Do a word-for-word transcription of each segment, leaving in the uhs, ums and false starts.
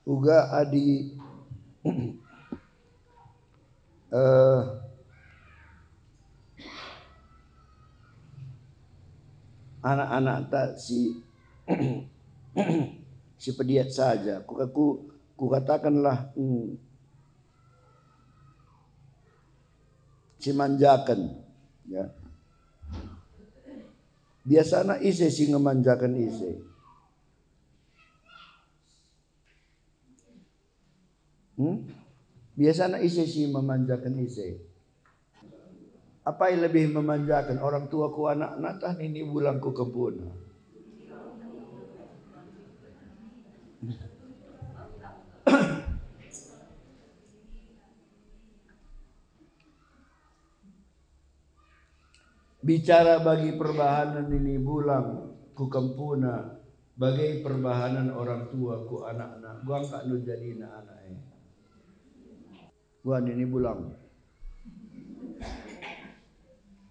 Uga adi, eh, anak-anakta si, si pediat saja, ku, ku, kukatakenlah, mm, si manjaken, ya. Biasana ise si ngemanjaken ise? Hmm? Biasana ise si memanjaken ise? Apai lebih memanjaken, orang tua ku anakna tah nini bulang ku kempuna? Bicara bagi perbahanen nini bulang ku kempuna, bage perbahanen orang tua ku anakna, guang kak ndu jadina anak e. Guang nini bulang.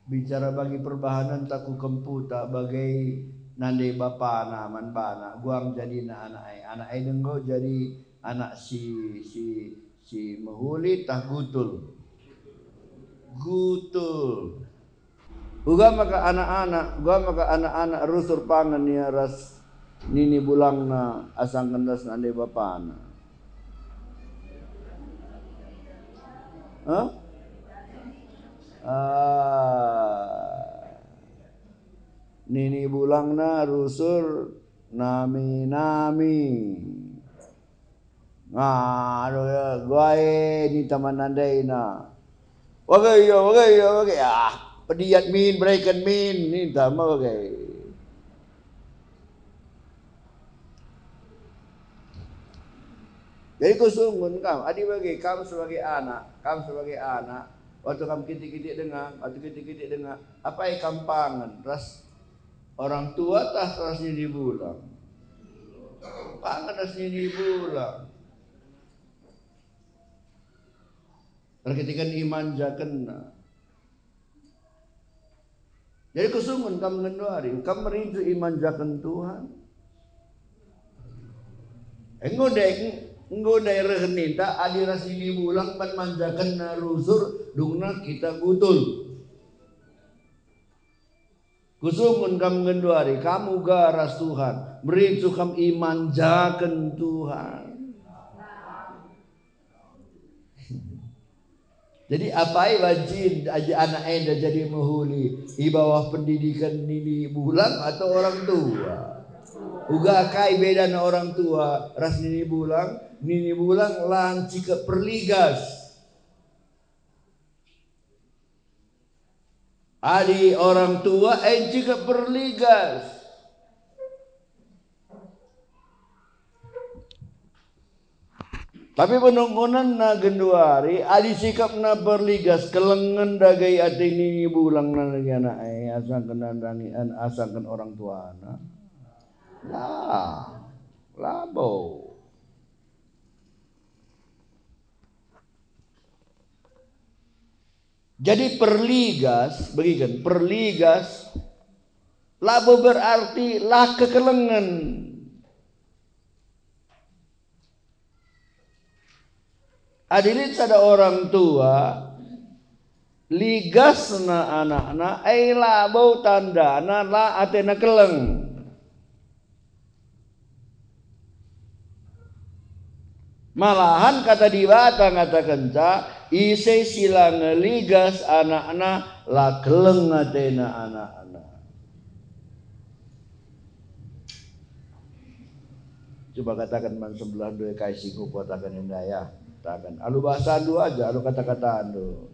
Bicara bagi perbahanenta ku kemputa, bage nande bapana man bana, guang jadina anak e. Anak e denggo jadi anak si, si, si mehuli tah gutul. Gutul. Uga maka anak-anak, uga maka anak-anak rusur pangan ia ras nini bulangna asangken ras nande bapana. Hah? Ah. Nini bulangna rusur nami-nami. Ngalo, ya, guai ninta man nandaina. Wage, ya, wage, ya, wage. Ah, pediat min, bereken min, ninta me wage. Jadi kusungkun kam, adi bage kam sebagai anak, kam sebagai anak, waktu kam kitik-kitik denga, waktu kitik-kitik denga, apai kam pangan ras orang tua tah ras nini bulang? Pangan ras nini bulang. Erkiteken imanjakenna. Jadi kusungkun kam genduari, kam merincu imanjaken Tuhan. Enggo ndai, enggo ndai reh ninta adi ras nini bulang man manjakenna rusur dungna kita gutul. Kusungkun kam genduari, kam uga ras Tuhan, merincu kam imanjaken Tuhan. Jadi apai bajin aja anak enda jadi mehuli i bawah pendidikan nini bulang atau orang tua? Uga kai bedana orang tua ras nini bulang? Nini bulang la ncikep perligas. Adi orang tua e ncikep perligas. Tapi penungkunenna genduari, adi sikepna perligas, kelengen dage ate nini bulang nandangi anak e, asangken nandangi an-, asangken orang tuana. La, labo. Jadi perligas, begiken, perligas labo berarti la kekelengen. Adi lit sada orang tua, ligasna anakna, e labo tandana la atena keleng. Malahan kata Dibata ngatakenca, ise si la ngeligas anakna, la keleng atena anakna. Coba kataken man sebelahndu, kai si kukataken enda, ya. Kataken, alu bahasandu aja, alu kata-katandu.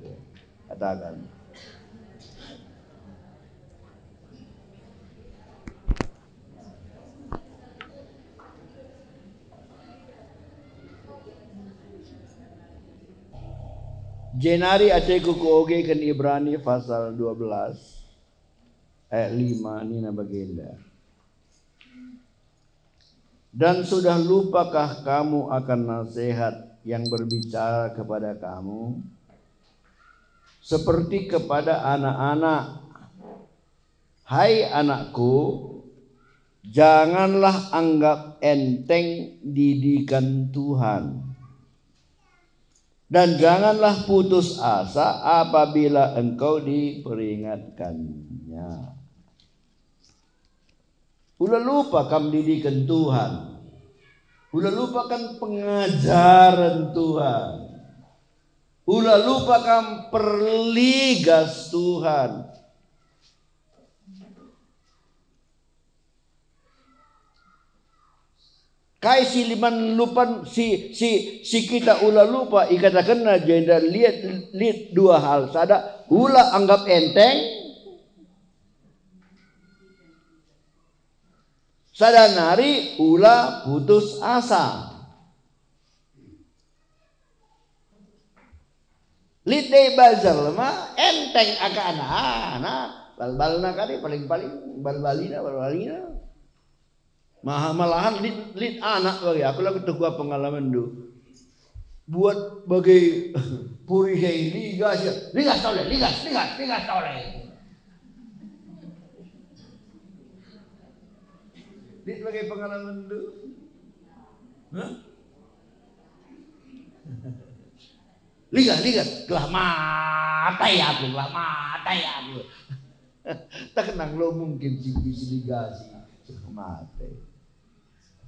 Kataken. Jenari ateku kuogeken Ibrani pasal dua belas ayat lima nina bagenda. Dan sudah lupakah kamu akan nasihat yang berbicara kepada kamu, seperti kepada anak-anak? Hai anakku, Janganlah anggap enteng didikan Tuhan, dan janganlah putus asa apabila engkau diperingatkan-Nya. Ula lupa kam didiken Tuhan. Ula lupa kam pengajaren Tuhan. Ula lupa kam perligas Tuhan. Kai si liman lupan si, si, si kita ula lupa ikatakenna jenda liat lit dua hal, sada ula anggap enteng, sada nari ula putus asa. Lit deba jelma enteng akana, ah, nah, balbalna kade paling-paling balbalina, balbalina. Maha malahan lit, lit anak bagi aku lagu tegua pengalamanndu. Buat bagi puri hei ligas ya, ligas tole, ligas, ligas, ligas tole. Lit bagi pengalamanndu. Hah? Liga, liga, gelah mate aku, gelah mate aku. Tak kenang lo mungkin si bisi ligasi, gelah mate.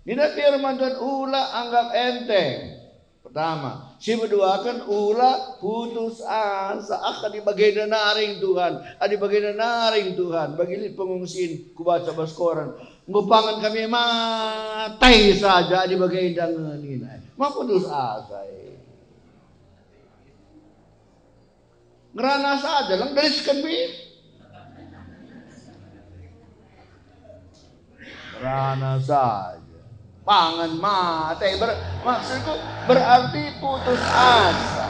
Nina firman Tuhan, ula anggap enteng. Pertama, si beduaken ula putus asa. Ah, adi bagenda naring Tuhan, adi bagenda naring Tuhan, bagi lit pengungsin kubaca bas koran. Enggo pangan kami mate saja adi bagenda ngenina. Ma putus asa e. Ngerana saja lang delisken mi. Ngerana saja. Pangan mate ber, maksudku berarti putus asa.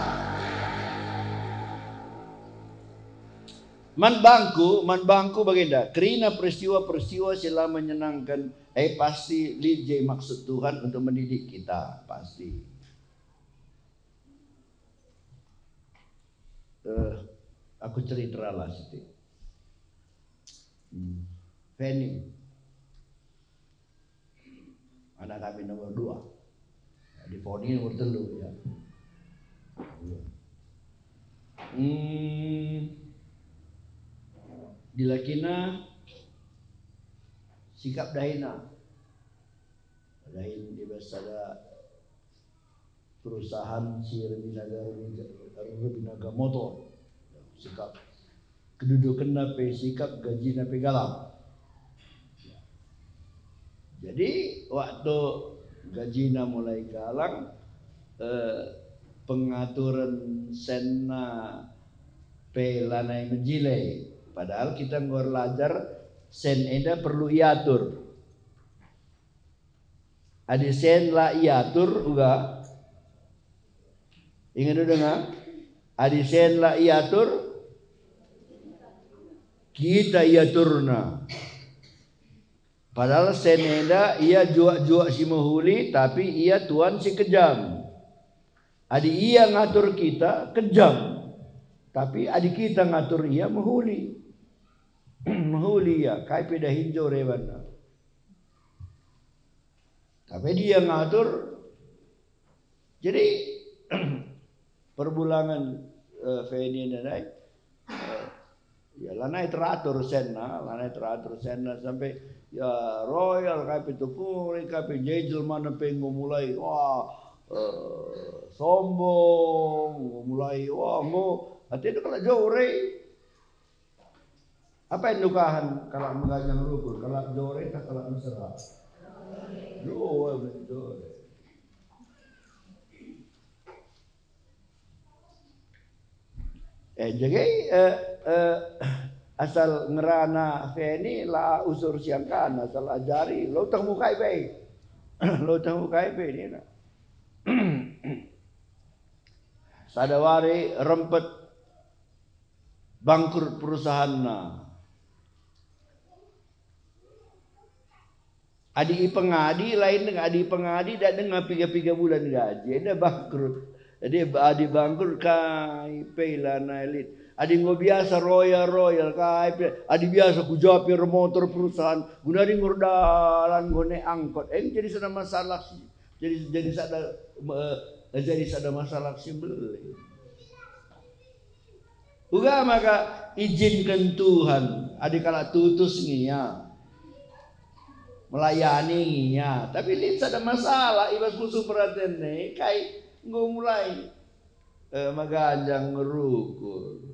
Man bangku, man bangku bagenda, kerina peristiwa-peristiwa si la menyenangken, eh, pasti lit je maksud Tuhan untuk mendidik kita, pasti. Eh, aku cerita lah sitik. Hmm. Feni. Anak kami nomor dua. Di Foni nomor telu, ya. Hmm. Dilakina sikap dahina. Dahin di bas sada perusahaan si erbinaga, erbinaga motor. Sikap kedudukenna pe sikap, gajina pe galang. Jadi, waktu gajina mulai galang, eh, pengaturen senna pe lanai mejile. Padahal kita enggo erlajar sen enda perlu iatur. Adi sen la iatur uga, inget denga, adi sen la iatur, kita iaturna. Padahal sen enda ia juak-juak si mehuli, tapi ia tuan si kejam. Adi ia ngatur kita, kejam. Tapi adi kita ngatur ia, mehuli. Mehuli ia, kai pe dahin jore banna. Tapi dia ngatur. Jadi, perbulangan, eh, Feni nai, eh, ya, lanai teratur senna, lanai teratur senna sampai, ya, royal kai pe tukuri, kai pe jejel mana pe enggo mulai, wah, eh, sombong, enggo mulai, wah, enggo, atendu kalak jore. Apa yang nukahen kalak megajang rukun, kalak jore tah kalak mesera? Jore, jore. Eh, jadi, eh, eh, asal ngerana Feni la usur siangkan, asal ajari, lo tah mukai pe. Lo tah mukai pe nina. Sada wari rempet bangkrut perusahaanna. Adi ipengadi, lain dengan adi ipengadi, dak denga piga-piga bulan gaji, enda bangkrut. Jadi adi bangkrut kai pe lanai lit. Adi enggo biasa royal-royal kai pe, adi biasa ku ja pe ermotor perusahaan, guna adi enggo erdalan enggo naik angkot, eh, jadi sada masalah si, jadi, jadi sada, eh, jadi sada masalah si mbelin. Uga maka ijinken Tuhan, adi kalak tutus nge ia, melayani nge ia, tapi lit sada masalah i bas pusuh peraten e, kai enggo mulai, eh, meganjang ngerukur.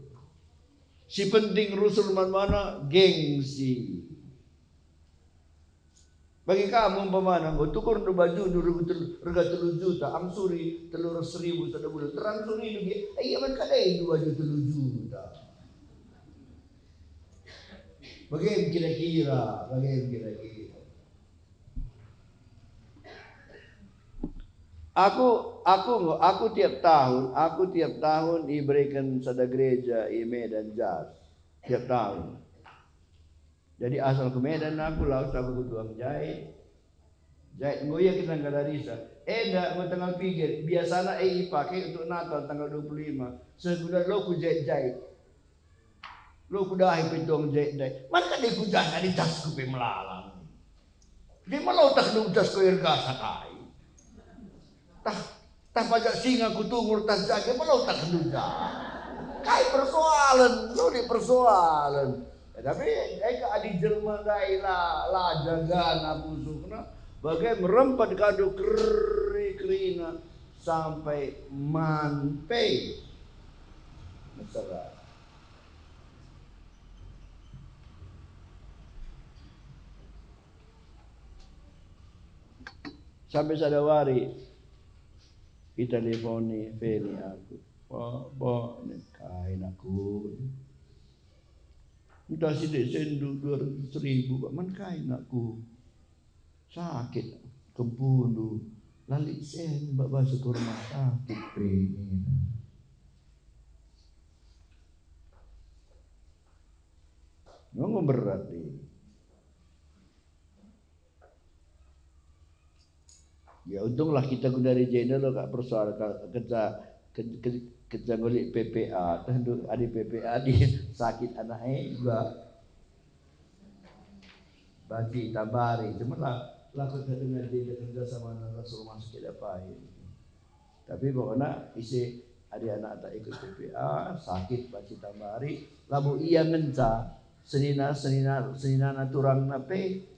Si penting rusur man bana gengsi. Bagi kamu umpamana enggo tukurndu bajundu regu tel-, rega telu juta, angsuri telu ratus ribu sada bulan, terangsuri lagi, ia man kadendu baju telu juta. Bage kira-kira, bage kira-kira. Aku, aku, aku tiap tahun, aku tiap tahun ibereken sada gereja i Medan Jas. Tiap tahun. Jadi asal ku Medan aku, lawes aku ku tukang jait. Jait enggo ia kita nggalarisa. Enda enggo tanggal piga, biasana e ipake untuk Natal tanggal dua puluh lima. Seh ku la ku jait-jait. La kudahi pe tukang jait ndai. Man kade ku ja adi jasku pe melala. Dia melotah lu jasku ergasa kai. Tah, tah pajak singa kutungur tah jage melotah lu ja. Kai persoalen, lu di persoalen. Ya, tapi, eh, adi jelma ndai la, la jagana pusuhna, bage merempat kadu keri-kerina sampai man pe. Mesera. Sampai sada wari iteleponi Feni aku. Ba, ba, nen kai nakku. Ntah sitik sendu dua ratus ribu, ba, man kai nakku. Sakit kempundu, la lit sen baba ku rumah sakit pe nina. Nunggu berat deh. Ya, untunglah kita guna rijai dulu kak persoal ka-, kerja, ke-, ke-, kerja ngulik P P A, teh ndu-, adi P P A di sakit anak e juga. Bagi tambari, cuma lah, lah kita dengan dia kerja sama dengan Rasul masuk tidak pahit. Tapi pokoknya isi adi anak tak ikut P P A, sakit bagi tambari, labo ia ngenca senina, senina, senina naturang nape.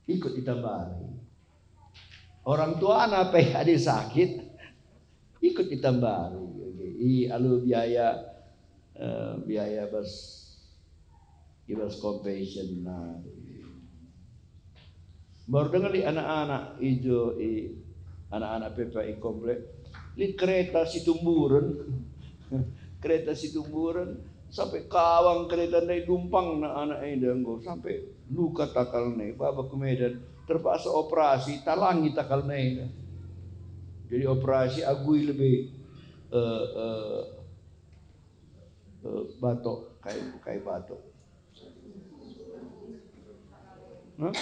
Ikut itambari. Orang tuana pe adi sakit, ikut itambari. I alu biaya, eh, biaya bas, i bas compassion. Nah, baru dengar di anak-anak ijo, i anak-anak P P A i komplek, lit kereta si tumburen. Kereta si tumburen, sampai kawang kereta ndai dumpangna anak enda enggo, sampai luka takalna e, baba ku Medan, terpaksa operasi, talangi takalna enda. Jadi operasi agui lebe, eh, eh, eh, batok, kai, kai batok. Hah?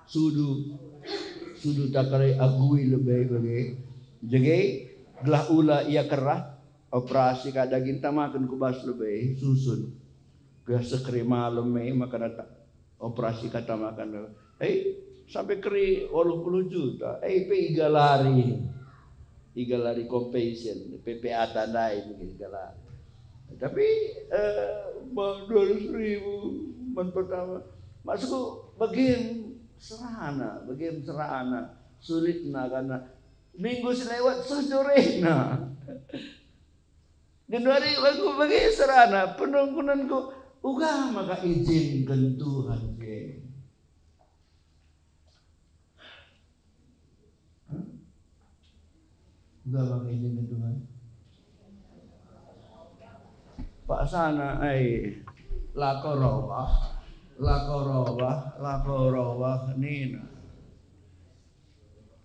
Sudu, sudu takare agui lebe bage. Jege, gelah ula ia kerah, operasi ka daging tamaken ku bas lebe, susun. Gelah sekeri malem e, maka data operasi ka tamaken. Eh, sampai keri waluh puluh juta. Eh, pe igalari. Igalari compassion, P P A tandai mungkin igalari. Tapi, eh, ba-, dua ratus ribu man pertama. Maksudku, bagin serana, bagin serana. Sulitna karena minggu si lewat seh jorena. Genduari aku bagi serana, penungkunanku, uga maka izinken Tuhan ke. Hah? Uga maka izinken Tuhan. Paksana, ai, lako robah, lako robah, lako robah, nina.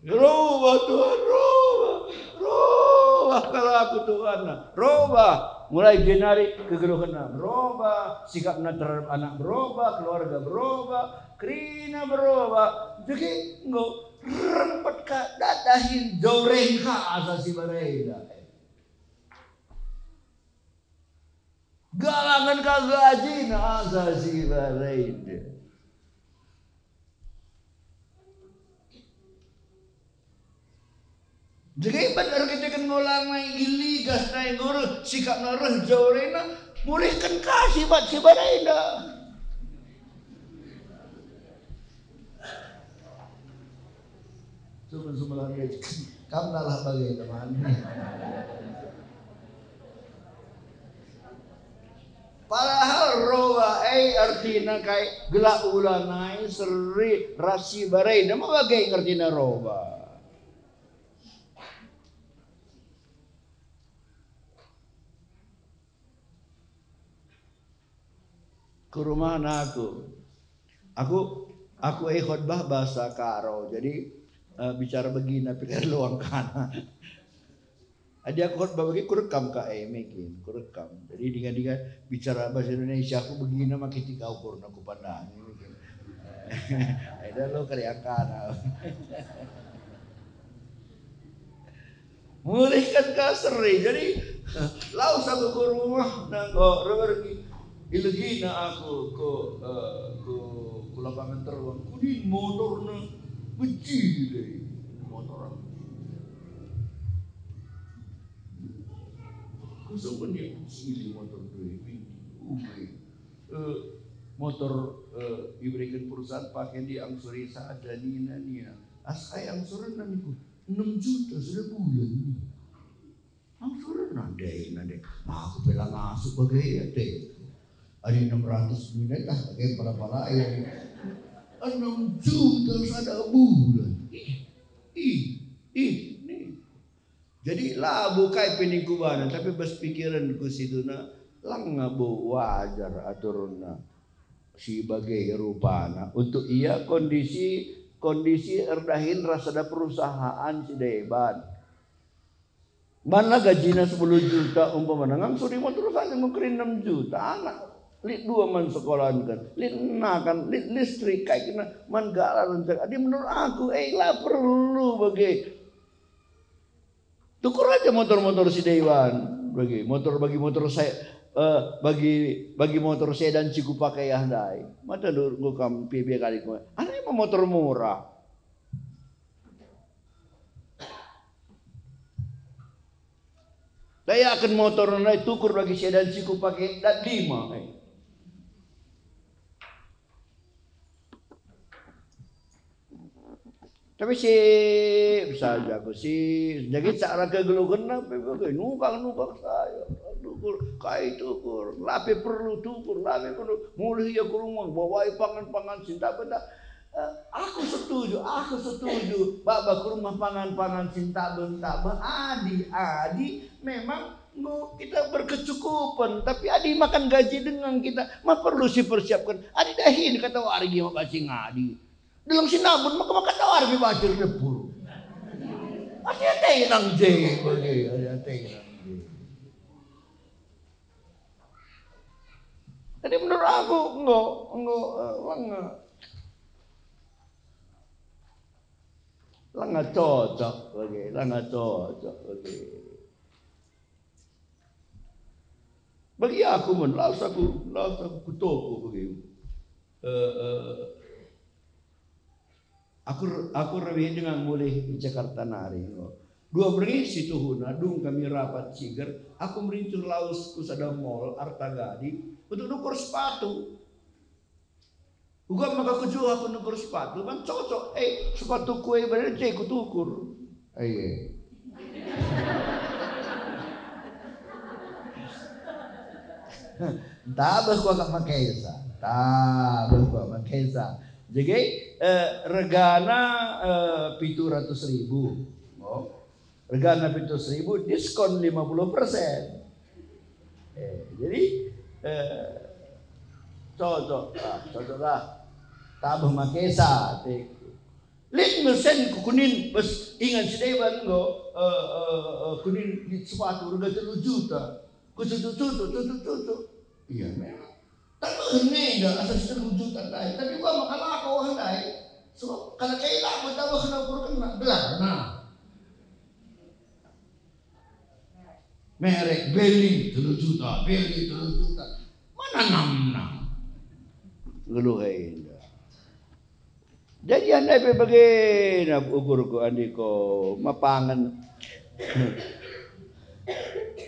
Berubah, Tuhan, berubah. Berubah kal aku, Tuhan. Berubah. Mulai jenari kegeluhenna berubah, sikapna terhadap anak berubah, keluarga berubah, kerina berubah. Jadi enggo rempet ka dadahin joreng ka asa si barenda. Alangen ka gajina asa si barenda. Jadi, erkiteken ngulangna i ligas nai guru, sikapna reh jorena, mulihken ka sibat si barenda. Sumber-sumber kam nalah bage, teman. Padahal roba e ertina kai, gelah ula nai seri ras si barenda, ma bage ngertina roba. Ku rumahna aku. Aku, aku e khotbah bahasa Karo, jadi, eh, bicara begina pikir luang kana. Adi aku khotbah bagi kurekam ka e mungkin, kurekam. Jadi dengan-dengan bicara bahasa Indonesia aku begina ma kitika ukurna kupandangi mungkin. Eda lo keriangkana. Mulihken ka seri. Jadi, lawes aku ku rumah, nanggo rebergi. Ilegina aku ku, eh, ku, ku lapangan teruang. Kudin motorna, beji deh motor aku. Kusungkun dia, sili motor dua ini. Uwe. Eh, motor, eh, ibereken perusahaan pakai di angsuri sada nina, nina. As kai angsurenna niku? Enam juta sada bulan. Angsurenna ndai, ndai. Aku pe la ngasup bage ate. Adi enam ratus menit tah bage pala-pala ya. Enam juta sada bulan. Ih, ih, ih, nih. Jadi labo kai pe ningku bana, tapi bas pikirenku situhuna langa bo wajar aturna si bage rupana. Untuk ia kondisi, kondisi erdahin ras sada perusahaan si deban. Banna gajina sepuluh juta umpamana, ngangsuri motor saja ngukeri enam juta, anak lit dua man sekolahanken, lit nakan, lit listrik, kai kena man gala rencana. Adi menurut aku, eh, la perlu bage. Tukur aja motor-motor si deban, bagi motor, bagi motor saya, eh, bagi, bagi motor sedan si kupake ya ndai. Mata dur enggo kam piye-piye kali ku. Ane ma motor murah. Dayaken motor ndai tukur bagi sedan si kupake dat lima. Eh. Tapi sip saja aku sip, jadi cara kegeluhenna pe bage, nukang-nukang saya, tukur, kai tukur, la pe perlu tukur, la pe perlu, mulih ia ku rumah, bawai pangan-pangan si ntah-ntah. Eh, aku setuju, aku setuju, baba ku rumah pangan-pangan si ntah-ntah, adi, adi memang enggo kita berkecukupan, tapi adi makan gaji denga kita, ma perlu sipersiapken, adi dahin kata wargi ma banci ngadi. Deleng si nabun maka, maka tawar pe bacur nepur. Ate-ate nang je bage, ate-ate nang je. Jadi menurut aku enggo, enggo, eh, langa, langa cocok bage, langa cocok bage. Bagi aku men, lawes aku, lawes aku ku toko bagi. Eh, eh, aku, aku reweh denga mulih i Jakarta nari, enggo. Dua berngi situhuna, dung kami rapat ciger, aku merincur lawes ku sada mall, Arta Gading, untuk nukur sepatu. Uga maka kujuah aku nukur sepatu, man cocok. Eh, sepatuku e bage je kutukur. Eh, iya. Ntah beh kuakap makesa. Ntah beh kuakap makesa. Jadi, eh, regana, eh, pitu ratus ribu. Oh. Regana pitu ratus ribu, diskon lima puluh persen. Eh, jadi, eh, cocok lah, cocok lah. Tabeh makesa, ateku. Lit mesenku kunin, bas ingan si deban enggo, eh, eh, eh, kunin lit sepatu rega telu juta. Kucucuk-cucuk, cucuk-cucuk. Iya, memang. Tapi enda asa si telu juta ndai, tapi gua maka lako ndai. Sebab kalau kayak lako tahu kena ukur kena, belah, nah. Merek beli telu juta, beli telu juta. Nggeluh enda. Jadi andai pe bagena ukurku, andiko mepangen.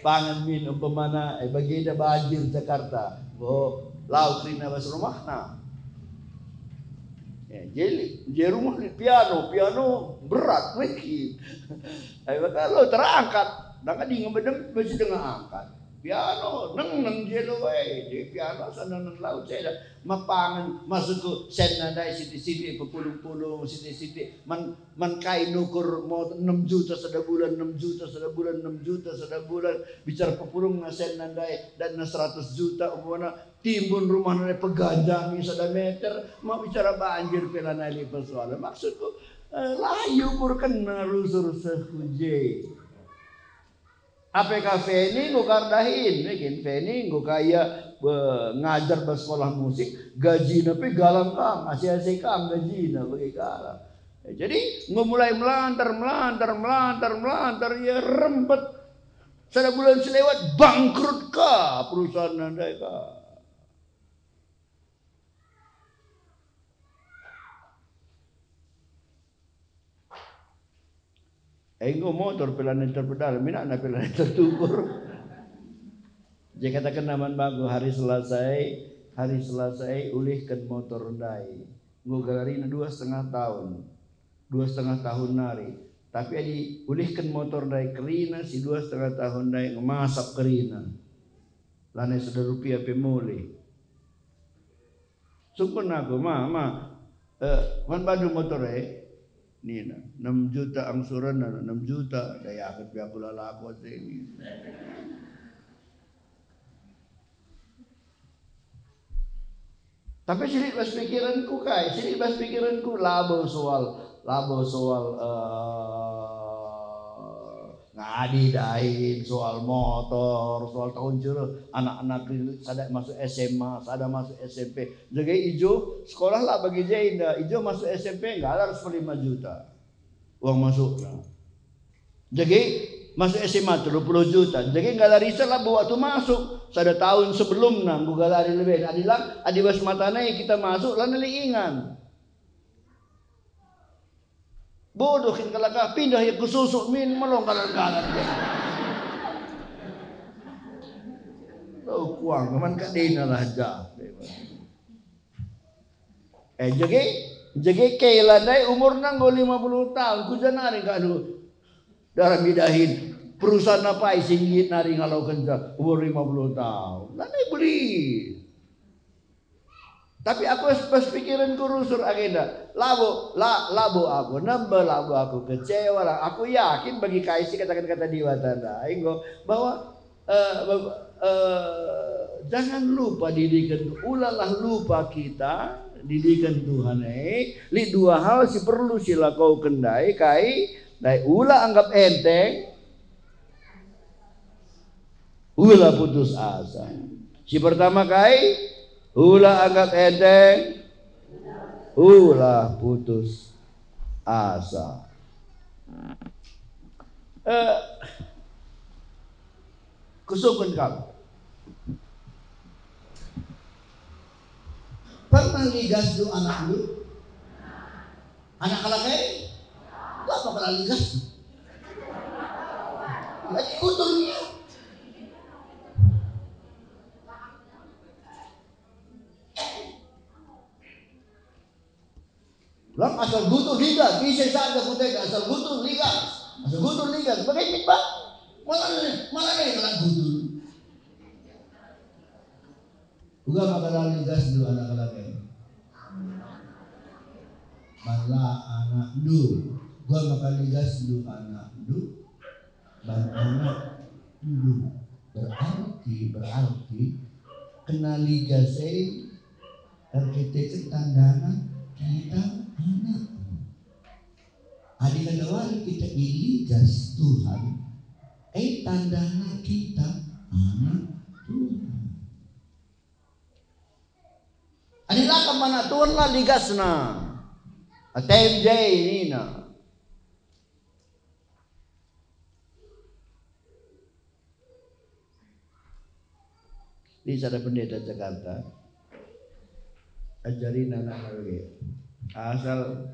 Pangan min umpamana, eh, bagenda banjir Jakarta. Enggo lau kerina bas rumahna. Ya, jadi, jadi rumah lit piano, piano berat mungkin. Ayo, kalau terangkat, nang kading bedem masih denga angkat. Piano, neng-neng jelo wae, jadi piano sana neng lau ceda. Mepangen, maksudku, senna ndai sitik-sitik, pepulung-pulung, sitik-sitik, man, man kai nukur mo enam juta sada bulan, enam juta sada bulan, enam juta sada bulan, bicara pepulungna senna ndai, datna seratus juta, umpamana, timbun rumahna ndai peganjangi sada meter, ma bicara banjir pe lanai lit persoalan. Maksudku, eh, la iukurkenna rusur seh ku je. Ape ka Feni enggo ka erdahin, ya kin? Feni enggo ka ia, eh, ngajar bas sekolah musik, gajina pe galang kam, ase-ase kam gajina bage kalak. Ya, jadi enggo mulai melantar, melantar, melantar, melantar, ia rempet. Sada bulan selewat bangkrut ka perusahaan ndai ka. Enggo motor pe lanai terpedal, minakna pe lanai tertukur. Jadi katakenna man bangku, hari Selasa e, hari Selasa e ulihken motor ndai. Enggo galarina dua setengah tahun. Dua setengah tahun nari. Tapi adi ulihken motor ndai kerina, si dua setengah tahun ndai ngemasap kerina. Lanai sada rupia pe mulih. Sungkun aku, "Ma, ma, eh, man bandu motor e?" Nina, "Enam juta angsurenna, enam juta." Dayaken pe aku la lako ate nina. Tapi si lit bas pikiranku kai? Si lit bas pikiranku labo soal, labo soal, eh, ngadi dahin, soal motor, soal tahun jero, anak-anak sada masuk S M A, sada masuk S M P. Jadi ijo sekolah la bagi je inda, ijo masuk S M P nggalar sepuluh lima juta uang masukna. Jadi masuk S M A telu puluh juta. Jadi nggalari labo waktu masuk, sada tahun sebelumna enggo galari lebe. Adi la, adi bas matana kita masuk, la neli ingan. Bodoh kin kalak ah, pindah ia ku Susuk min, melong galan-galan. Oh, kuang, man kadena lah jah. Eh, jege, jege Kela ndai umurna enggo lima puluh tahun, ku ja nari kak lu. Dalam idahin, perusahaan apai si nggit nari ngalokenca umur lima puluh tahun? Lanai beli. Tapi aku es-, pas pikiranku rusur agenda. Labo, la, labo aku, nembe labo aku kecewa lah. Aku yakin bagi kai si katakan kata Dibata ndai enggo, bahwa, eh, be-, eh, jangan lupa didiken, ulalah lupa kita didiken Tuhan e. Lit dua hal si perlu silakoken ndai, kai? Ndai ula anggap enteng, ula putus asa. Si pertama kai, ula anggap enteng, ula putus asa. Eh, kusungkun kam. Pernah ligasndu anakndu? Anak kalak e? Bapa kalak ligas. Lagi kutul ia. Lang asal gutul ligas, ise saja kutega asal gutul ligas. Asal gutul ligas, bagaimana, Pak? Malah, malah kalak gutul. Uga maka la ligasndu anak kalak e? Man la anakndu. Uga maka ligasndu anakndu? Man anakndu. Berarti, berarti kena ligas e erkiteken tandana kita anak. Adi kadawari kita iligas Tuhan, e tandana kita anak Tuhan. Adi la kam anak Tuhan, la ligasna. Atem je nina. Lit sada pendeta Jakarta, ajarina anak bage. Asal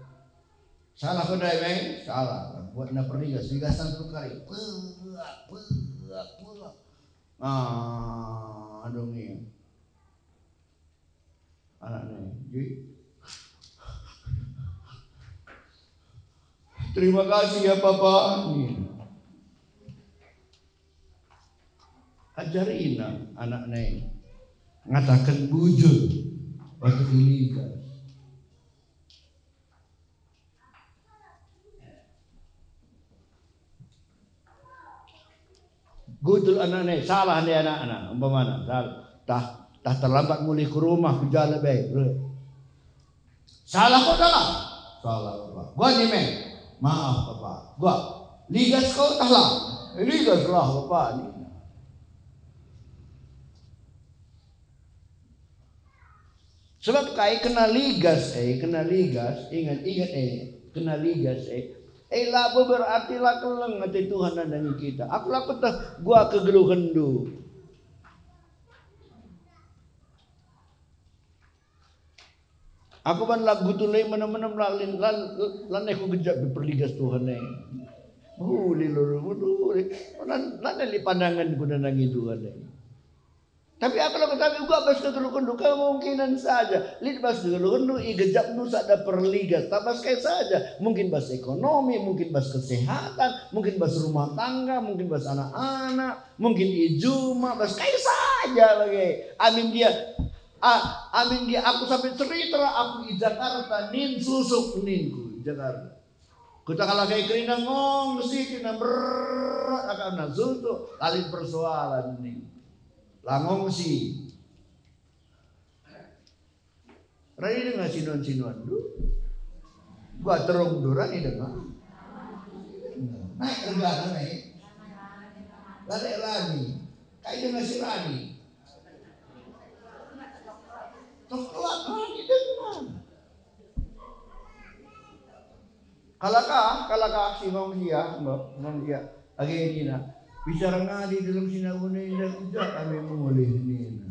salah ko ndai, Meng? Salah. Buatna perligas, ligasen satu kali. Puak, puak, puak. Ah, aduh, nge. Anakna, "Ji, terima kasih ya, Papa." Nina. Ajarina anakna e ngataken bujur batu iliga. Gutul anakna e, salah nde anakna, umpamana, sal-, tah, tah terlambat mulih ku rumah, ku jalan be. Salah ko salah? Salah, Bapa. Gua ni, Meng. Maaf, Bapa. Gua. Ligas ko tah la? Ligas lah, Bapa, nina. Sebab kai kena ligas e, kena ligas, ingat, ingat e, kena ligas e. E labo berarti la keleng ate Tuhan nandangi kita. Aku la kueteh gua kegeluhenndu. Aku ban lagu tule menem-menem la, la, la, lanai ku gejap perligas Tuhan e. Uli lulu, uli. Lan, lanai lit pandanganku nandangi Tuhan e. Tapi aku lako tapi uga bas kegeluhenndu, kemungkinan saja lit bas kegeluhenndu, igejapndu sada perligas, tak bas kai saja, mungkin bas ekonomi, mungkin bas kesehatan, mungkin bas rumah tangga, mungkin bas anak-anak, mungkin i juma, bas kai saja bage. Amin gia, a-, amin gia aku sampai cerita aku i Jakarta, nin susuk ningku i Jakarta. Kutakala kai kerina ngongsi, kerina berat akapna, suntuk, la lit persoalan ning. La ngongsi. Rani denga sinuan-sinuanndu. Gua terungndu rani denga. Naik regana naik. Lalek rani. Kai denga si rani. Terus keluar rani denga. Kalak ah, kalak ah si ngongsi ah, enggo, ngongsi ah. Age nina, bicara ngadi dalam sinaguna enda, kuja kami mulih nina.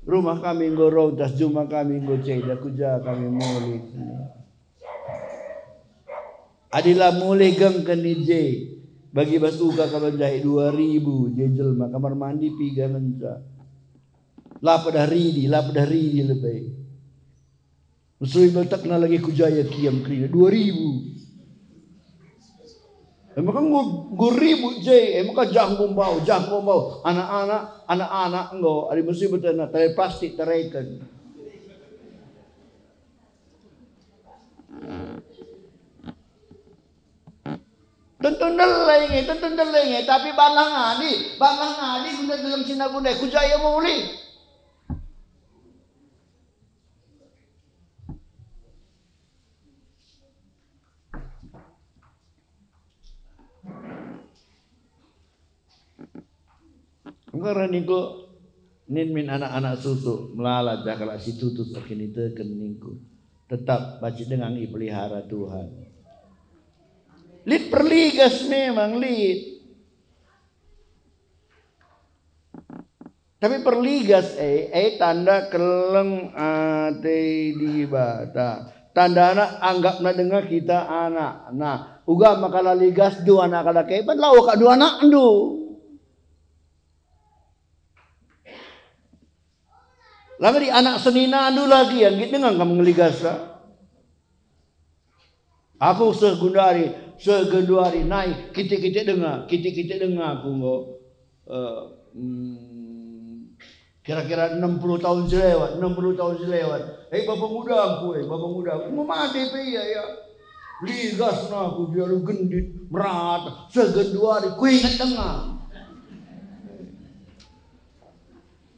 Rumah kami enggo rontas, juma kami enggo ceda, kuja kami mulih nina. Adi la mulih gengken i je, bagi bas uga kal banjahi dua ribu je jelma, kamar mandi piga ngenca. La pedah ridi, la pedah ridi lebe. Mesui beltekna lagi ku jaya kiam kerina, dua ribu. E maka enggo, enggo ribut je, e maka jah enggo mbau, jah enggo mbau. Anak-anak, anak-anak enggo, adi mesui beltekna, tare plastik tareken. Tentu ndeleng nge, tentu ndeleng nge, tapi banglah ngadi, banglah ngadi guna dalam sinaguna, ku jaya mulih. Enggo reh ningku, nin min anak-anak susu, melala jah kalak si tutus erkiniteken ningku. Tetap banci denga ipelihara Tuhan. Lit perligas memang lit. Tapi perligas e, e tanda keleng ate Dibata. Tandana anggapna denga kita anak. Nah, uga maka la ligasndu anak kalak e, ban la uakapndu anakndu. La ngeri anak seninandu lagi, nggit denga kam ngeligasa. Aku seh genduari, seh genduari nai kitik-kitik denga, kitik-kitik denga aku enggo, eh, mm, kira-kira enam puluh tahun si lewat, enam puluh tahun si lewat. Eh, bapa ngudangku, eh, bapa ngudangku, enggo mate pe ia, ya. Ligasna aku, dia lu gendit, merata, seh genduari, kuinget denga.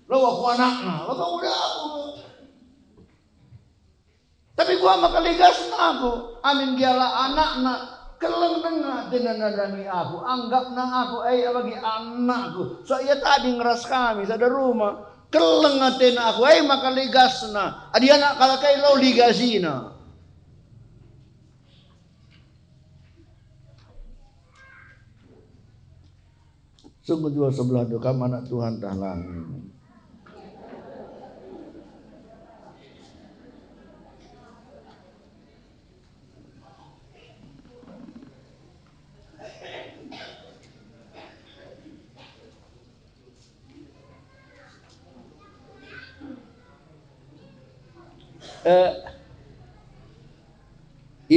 Lo aku anakna, bapa ngudangku. Tapi kuga maka ligasna aku, amin gia la anakna, keleng denga atena nandangi aku, anggapna aku e bagi anakku. So ia tading ras kami sada rumah, keleng atena aku, e maka ligasna. Adi anak kalak e la ligasina. Sungguh juah sebelahndu kam anak Tuhan tah lang. Eh,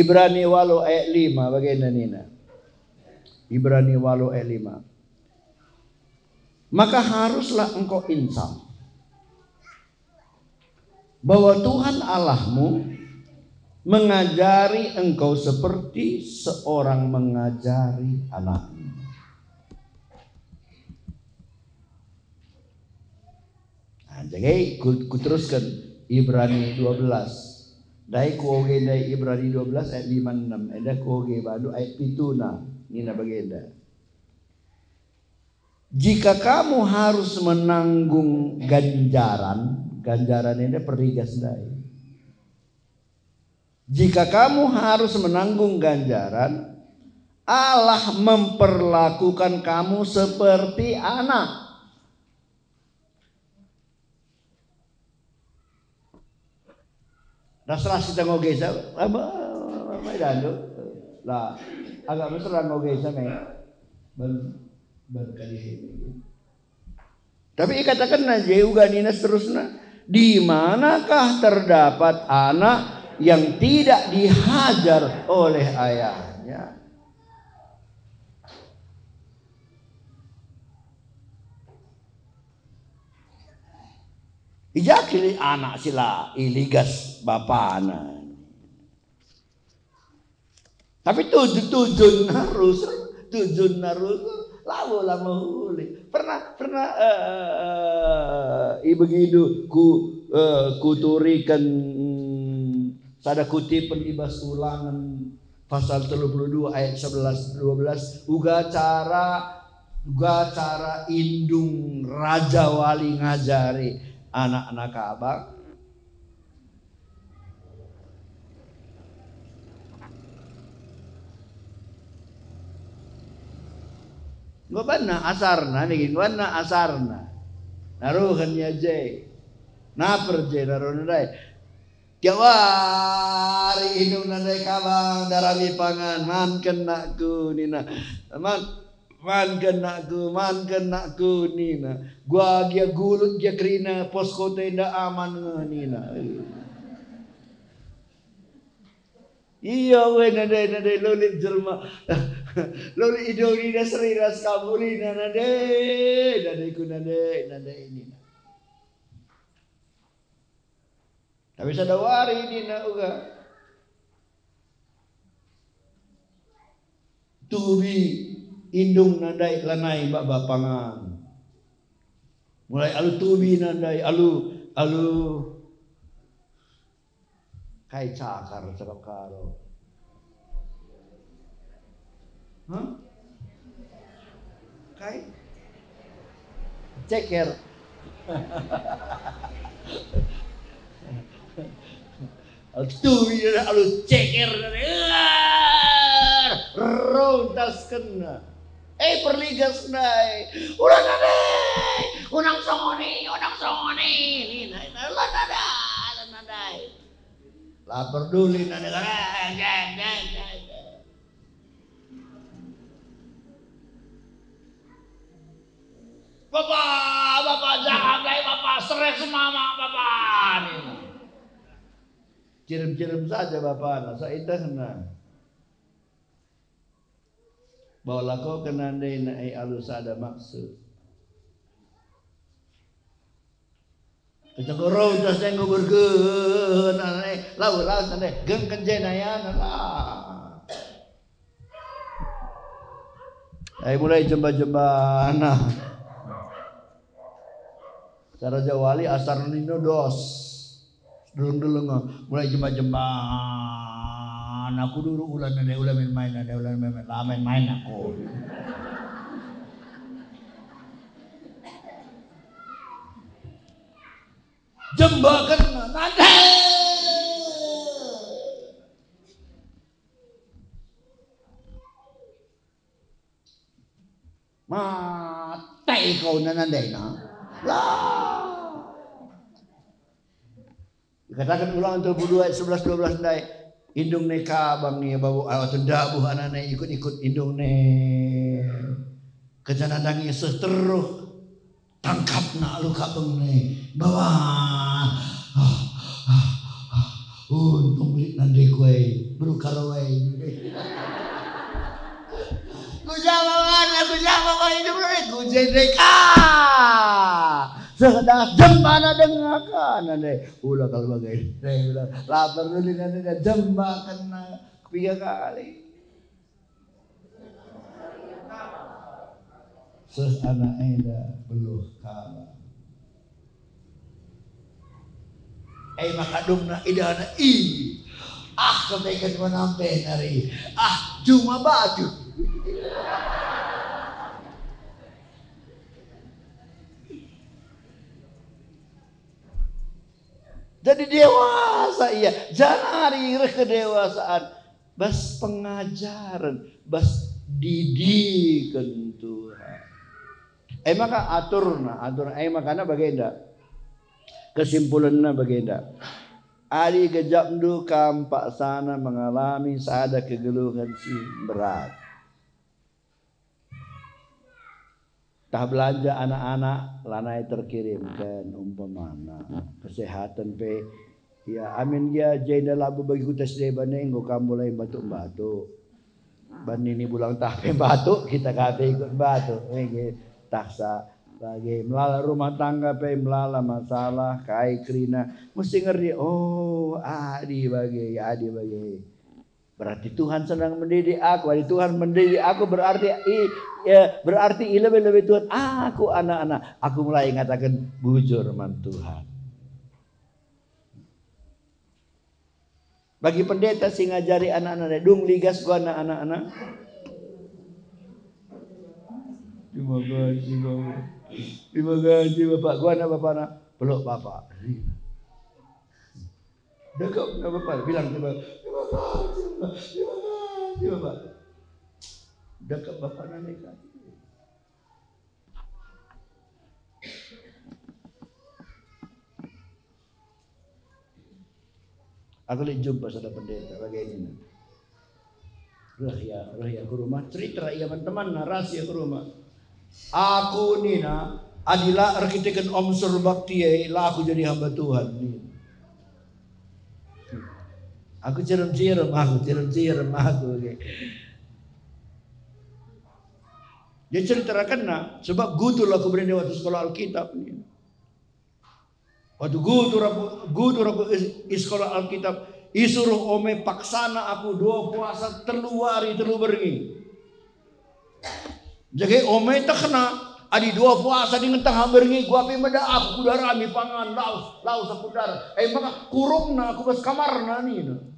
Ibrani walu ayat lima bagenda nina. Ibrani walu ayat lima. Maka haruslah engkau insaf bahwa Tuhan Allahmu mengajari engkau seperti seorang mengajari anaknya. Nah, jadi ku-, kuterusken Ibrani dua belas. Ndai kuoge ndai Ibrani dua belas ayat lima enam. Enda kuoge bandu ayat pituna. Nina bagenda. Jika kamu harus menanggung ganjaran, ganjaran enda perigas ndai. Jika kamu harus menanggung ganjaran, Allah memperlakukan kamu seperti anak. Ras-ras kita ngogesa, apa, apa, apa, apa, lah, agak mesra ngogesa, me. Ben, ben kali ini. Tapi ikatakenna je uga nina seterusna, "Di manakah terdapat anak yang tidak dihajar oleh ayahnya?" I ja kin anak si la iligas bapana. Tapi tujun, tujunna rusur, tujunna rusur, labo la mehuli. Pernah, pernah, eh, ibegindu ku, eh, kuturiken, mm, sada kutipen i bas Ulangen pasal telu puluh dua ayat sebelas dua belas, uga cara, uga cara indung raja wali ngajari anakna kabang. Enggo banna asarna niki, enggo banna asarna. Naruhen ia je. Naper je naruhna ndai. Tiap wari indungna ndai kabang darami pangan, "Manken nakku," nina. Man, "Manken nakku, manken nakku," nina. Gua gia gulut gia kerina, pos kota enda aman nge, nina. Ia we nande, nande lolit jelma. Lolit idong nina seri ras kabulina nande. Nande ku nande, nande nina. Tapi sada wari nina uga, tubi indungna ndai lanai baba pangan. Mulai alu tubina ndai, alu, alu kai cakar cakap karo. Hah? Kai? Ceker. Alu tubina, alu ceker. Rontaskenna. Eh, perligas ndai. Ulang ndai. Unang songoni, unang songoni. Nina, ulang ndai, ulang ndai. La peduli nande. Bapa, bapa, jangan lai bapa, stres mama bapa, nina. Cirem-cirem saja bapana, sa itehna. Bau lako kena ndai na, eh, alu sada maksud. Kecegoro udah saya ngubur ke, na, eh, lau, lau, na, eh, geng kenjena ya, na, lah. Ai mulai jemba-jembana. Cara Jawa wali asar nino dos. Deleng-deleng, mulai jemba-jemba. Aku dulu ulan nande, ulan main-main nande, ulan main-main. La main-main aku. Jembaken nande. Mat. Iko nana ndai na. La. Dikataken Ulangen telu puluh dua ayat sebelas dua belas ndai, indung ne kabang ia babo, atau ndabuh anakna ikut-ikut indung ne. Kenca nandangi seh teruh, tangkapna alu kabang ne. Bawa. Ah, ah, ah. Untung lit nande kuai, beru karo ai. Kujama bana, kujama bana, kujendek. Ah! Sekedah jembana dengakan, nande. Ula kal bage. Lapar dulu, nande, jembaken ketiga kali. Seh anak enda beluh kalak. E maka dumna idahna, "Ih, ah, kepeken menampe nari. Ah, juma baju." Jadi dewasa ia, janari reh kedewasaan bas pengajaren, bas didiken Tuhan. E maka aturna, aturna, e makana bagenda. Kesimpulenna bagenda. Adi gejapndu kam paksana mengalami sada kegeluhen si berat. Tah belanja anak-anak lanai terkirimken, umpamana kesehatan pe. Ya, amin gia jenda labo bagi kuta si deban e enggo kam mulai mbatuk-mbatuk. Ban nini bulang tah pe mbatuk, kita ka pe ikut mbatuk. Nggih, taksa bage melala rumah tangga pe melala masalah, kai kerina. Mesti ngerti, oh, adi bage, adi bage. Berarti Tuhan senang mendidik aku. Adi Tuhan mendidik aku, berarti i, ya, berarti i lebe-lebe Tuhan aku anak-anak. Aku mulai ngataken bujur man Tuhan. Bagi pendeta si ngajari anak-anak, dung ligas gua anak-anak. Terima kasih, Bapak. Terima kasih, Bapak. Gua anak Bapak, anak. Peluk Bapak. Dekap na bapa, bilang ke bapa, "Terima kasih, Bapak. Terima kasih, Bapak." Dekap bapa nande ka. Aku lit jumpa sada pendeta bage nina. Reh ia, reh ia ku rumah, cerita ia man temanna, ras ia ku rumah. Aku nina, adi la erkiteken Om Surbakti e, la aku jadi hamba Tuhan, nina. Aku cirem-cirem, aku cirem-cirem, aku, oke. Dia cerita rakenna, sebab gutul aku berende waktu sekolah Alkitab, nina. Waktu gutur aku, gutur aku i, i sekolah Alkitab, isuruh ome paksana aku dua puasa telu wari telu berngi. Jadi ome tehna, adi dua puasa dingen tengah berngi, gua pe meda aku kudarami pangan, laus, laus aku darat. E maka kurungna aku bas kamarna nina.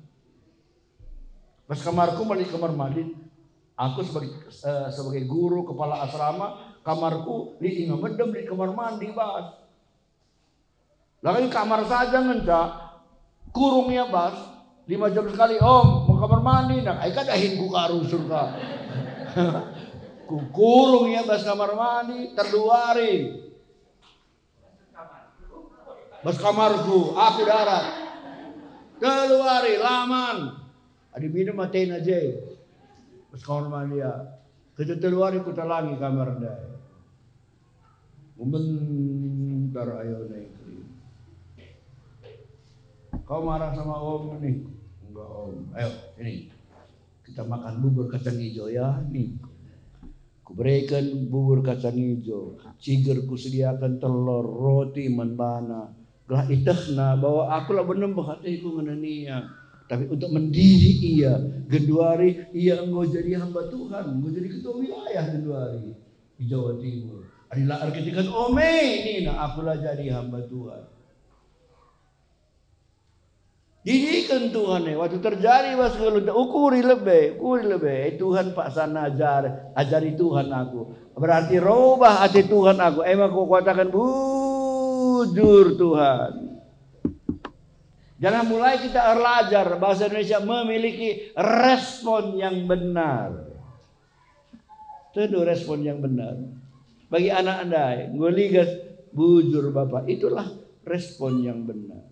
Bas kamarku mali kamar mandi. Aku sebagai, eh, sebagai guru kepala asrama, kamarku lit inga medem lit kamar mandi bas. Lagi kamar saja ngenca, kurung ia bas, lima jam sekali, "Om, mau kamar mandi." Nah, ai ka dahin ku karu surga. Ku kurung ia bas kamar mandi, telu wari. Bas kamarku, aku darat. Telu wari, laman. Adi minum atena je. Bas kamar mandi ia. Keteteluari kutalangi kamar ndai. Mementar ayo nai kering. Kau marah sama om nih? Enggak om. Ayo, ini. Kita makan bubur kacang hijau ya, nih. Kubereken bubur kacang hijau, ciger kusediaken telur, roti man bana. Gelah itehna bahwa aku labo nembeh ateku ngenani ia, tapi untuk mendidik ia. Genduari ia enggo jadi hamba Tuhan, enggo jadi ketua wilayah genduari di Jawa Timur. Adi la erkiteken ome nina, aku la jadi hamba Tuhan. Didiken Tuhan e, waktu terjadi bas nggeluh, ukuri lebe, ukuri lebe. Eh, Tuhan paksa ajar, ajari Tuhan aku. Berarti robah ate Tuhan aku. Emang aku katakan bujur Tuhan. Jangan mulai kita erlajar bahasa Indonesia memiliki respon yang benar. Tentu respon yang benar. Bagi anak ndai, enggo ligas, bujur Bapa, itulah respon yang benar.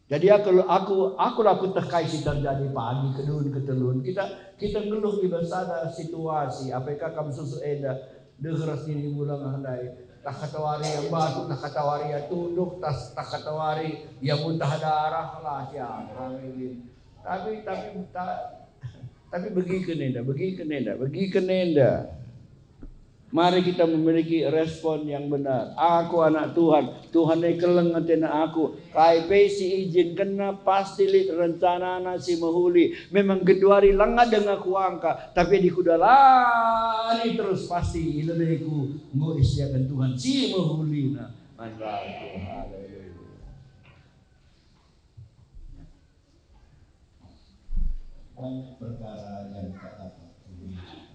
Jadi aku, aku, aku la kuteh kai si terjadi pagi, kedun, ketelun. Kita, kita nggeluh i bas sada situasi, apa kaka mesusu enda, deher ras nini bulang ndai. Tah katawari ia mbatu, tah katawari ia tunduk, tah, tah katawari ia muntah darah, la siapa ini. Tapi, tapi, ta-, tapi begiken enda, begiken enda, begiken enda. Mari kita memiliki respon yang benar. Aku anak Tuhan, Tuhan e keleng atena aku. Kai pe si ijinkenNa pasti lit rencanaNa si mehuli. Memang genduari langa denga kuangka, tapi adi kudalani terus pasti i lebeku enggo isiaken Tuhan si mehulina man bangku. Haleluya. Banyak perkara yang tak dapat kurinci.